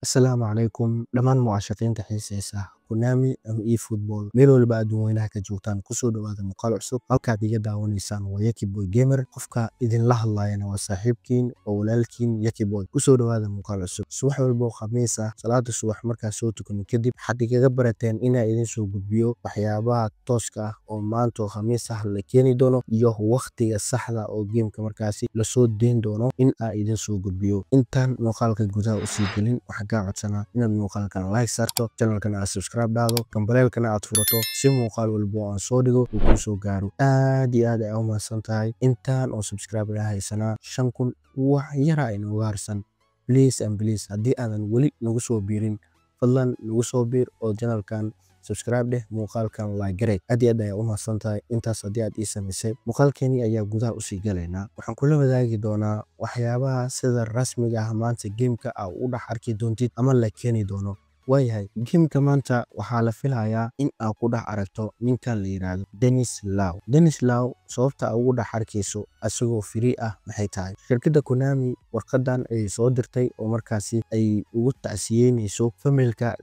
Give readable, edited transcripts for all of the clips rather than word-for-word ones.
Asalaamu calaykum dhammaan mucaashaqiinta xiiseysa Konami ama eFootball, meel walba adduun weynaha ka joogtaan, kusoo dhawaada muuqaal cusub. Halkaad iga daawanaysaan waa Yaki Boy Gamer, qofka idinla hadlayana waa saaxiibkiin oo walaalkiin Yaki Boy. Kusoo dhawaada muuqaal cusub. Subax walba oo Khamiis ah, salaada subax markaa soo tukano kadib, waxaad igaga barateen inaa idin soo gudbiyo waxyaabaha tooska ah oo maanta oo Khamiis ah la keeni doono iyo waqtiga saxda oo gameka markaasi lasoo deyn doono in aa idin soo gudbiyo. Intaan muuqaalka gudaha usii gelin, waxaan kaa codsanaa inaad muuqaalkan like saarto, channelkan aad subscribe dhahdo, gambaleelkana aad furato si muuqaal walba oo aan soo dhigo uu kuu soo gaaro. Aad iyo aad ayaa u mahadsan tahay. Intaan oo subscribe la haysanaa 5000 wax yara inooga harsan. Please and please, haddii aadan weli nagu soo biirin, fadlan nagu soo biir oo channelkan subscribe dheh, muuqaalkan like garee. Aad iyo aad ayaa u mahadsan tahay. Intaas haddii aad ii samaysay, muuqaalkeenii ayaa gudaha usii galaynaa. Waxaan kula wadaagi doonaa waxyaabaha sida rasmiga ah maanta gameka aa u dhex arki doontid ama la keeni doono. Waayahay, gameka maanta waxaa la filayaa in aad ku dhex aragto ninkan la yiraahdo Denis Law. Denis Law sababta aa ugu dhex arkayso asagoo free ah maxay tahay? Shirkadda Konami warqadan ayay soo dirtay oo markaasi ay ugu tacsiyeyneyso familka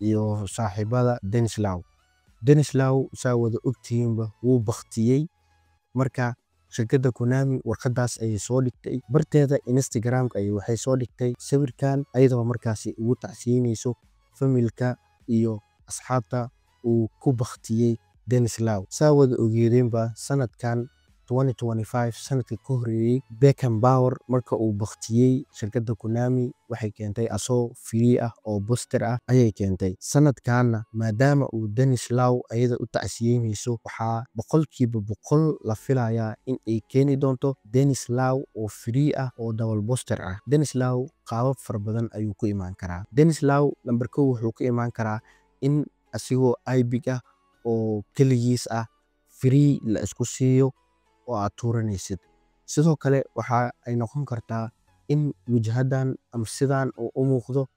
iyo saaxiibada Denis Law. Denis Law, saa wada ogtihiinba, wuu baktiyey. Marka shirkadda Konami warqadaas ayay soo dhigtay barteeda Instagramka, ayay waxay soo dhigtay sawirkan ayadoo markaasi ugu tacsiyeyneyso familka iyo asxaabta uu ku baktiyey Denis Law. Saa wada ogeedeenba, sanadkan 2025, sanadka ka horeeyey, Beckenbauer marka uu baktiyey, shirkadda Konami waxay keentay asoo free ah oo booster ah ayay keentay. Sanadkanna maadaama uu Denis Law ayada u tacsiyeyneyso, waxaa 100% la filayaa in ay keeni doonto Denis Law oo free ah oo double booster ah. Denis Law qaabab fara badan ayuu ku imaan karaa. Denis Law number 1 wuxuu ku imaan karaa in asigoo epic ah oo keligiis ah free la isku siiyo oo aad tuuranaysid. Sidoo kale waxa ay noqon kartaa in wajhadan ama sidaan uu u muuqdo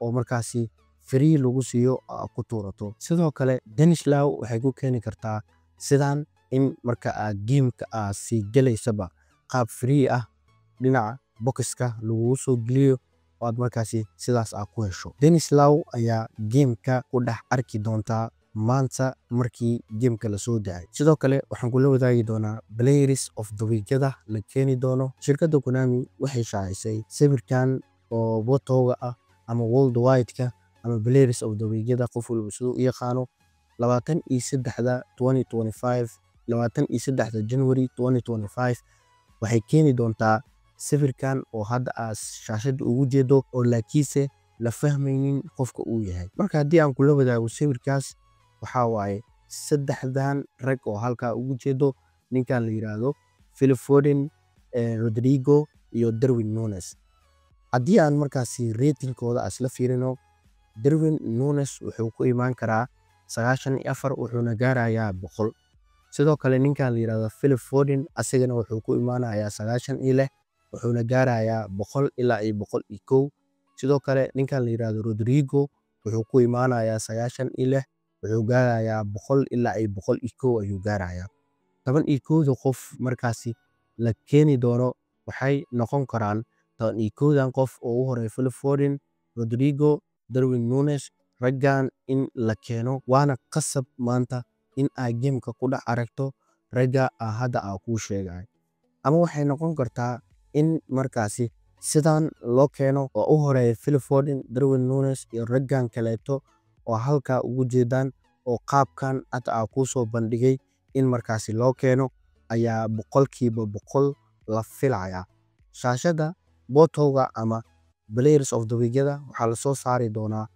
oo markaasi free lagu siiyo oo aad ku tuurato. Sidoo kale Denis Law waxay ku keeni kartaa sidaan, in marka aad gameka aad sii galaysaba qaab free ah dhinaca boxka lagugu soo geliyo oo aad markaasi sidaas aad ku hesho. Denis Law ayaa gameka ku dhex arki doontaa maanta markii gameka lasoo daayo. Sidoo kale waxaan kula wadaagi doonaa players of the week-yada la keeni doono. Shirkadda Konami waxay shaacisay sawirkan oo POTW-ga ah ama worldwide-ka ama players of the week-yada, qof walba siduu u yaqaano. 23-da 2025, 23-da January 2025, waxay keeni doontaa sawirkan oo hadda aad shaashadda ugu jeedo oo laakiinse la fahmaynin qofka uu yahay. Marka haddii aan kula wadaago sawirkaas, waxaa waaye saddexdan rag oo halkaa ugu jeedo, ninkan la yiraahdo Philip Foden, Rodrigo iyo Darwin Nunes. Haddii aan markaasi ratingkooda isla fiirino, Darwin Nunes wuxuu ku imaan karaa 94, wuxuuna gaarayaa 100. Sidoo kale ninkan la yiraahdo Philip Foden asagana wuxuu ku imaanayaa 96, wuxuuna gaarayaa 100 ilaa iyo 101. Sidoo kale ninkan la yiraahdo Rodrigo wuxuu ku imaanayaa 96, wuxuu gaarayaa 100 ilaa iyo 101 ayuu gaarayaa. 11-da qof markaasi la keeni doono waxay noqon karaan 11-dan qof oo ugu horeeya Philip Foden, Rodrigo, Darwin Nunes, raggan in la keeno, waana qasab maanta in aad gameka ku dhex aragto ragga aa hadda aa kuu sheegay. Ama waxay noqon kartaa in markaasi sidaan loo keeno oo u horeeya Philip Foden, Darwin Nunes iyo raggan kaleeto oo halkaa ugu jeedaan oo qaabkan hadda aa kuu soo bandhigay in markaasi loo keeno ayaa 100% la filayaa. Shaashadda POTW-ga ama players of the week-yada waxaa lasoo saari doonaa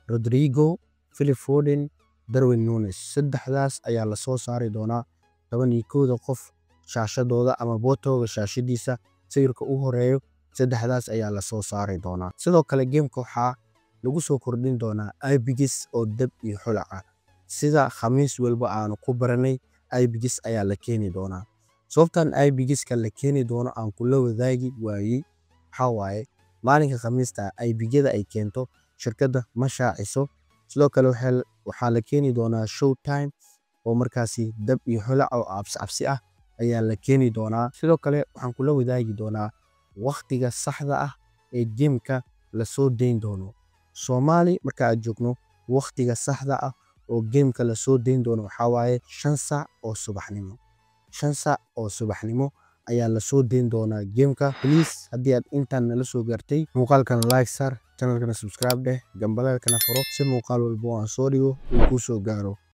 Rodrigo, Philip Foden, Darwin Nunes. Saddexdaas ayaa lasoo saari doonaa 11-da qof shaashadooda ama POTW-ga shaashadiisa sawirka u horeeyo, saddexdaas ayaa lasoo saari doonaa. Sidoo kale gameka waxaa lagu soo kordhin doonaa epics oo dab iyo holac ah. Sida Khamiis walba aanu ku baranay, epics ayaa la keeni doonaa. Sababtan epicska la keeni doono aan kula wadaagi waayey waxaa waaye maalinka Khamiista epicyada ay keento shirkadda ma shaaciso. Sidoo kale waxaa la keeni doonaa showtime oo markaasi dab iyo holac oo cabsi cabsi ah ayaa la keeni doonaa. Sidoo kale waxaan kula wadaagi doonaa waqtiga saxda ah ee gameka lasoo dayn doono. Soomaali marka aad joogno, waqtiga saxda ah oo gameka lasoo dayn doono waxaa waaye 5 saac oo subaxnimo. 5 saac oo subaxnimo ayaa lasoo dayn doonaa gameka. Please, haddii aad intaan nala soo gaartay muuqaalkan, like saar, channelkana subscribe dheh, gambaleelkana furo si muuqaal walba oo aan soo dhigo uu kuu soo gaaro.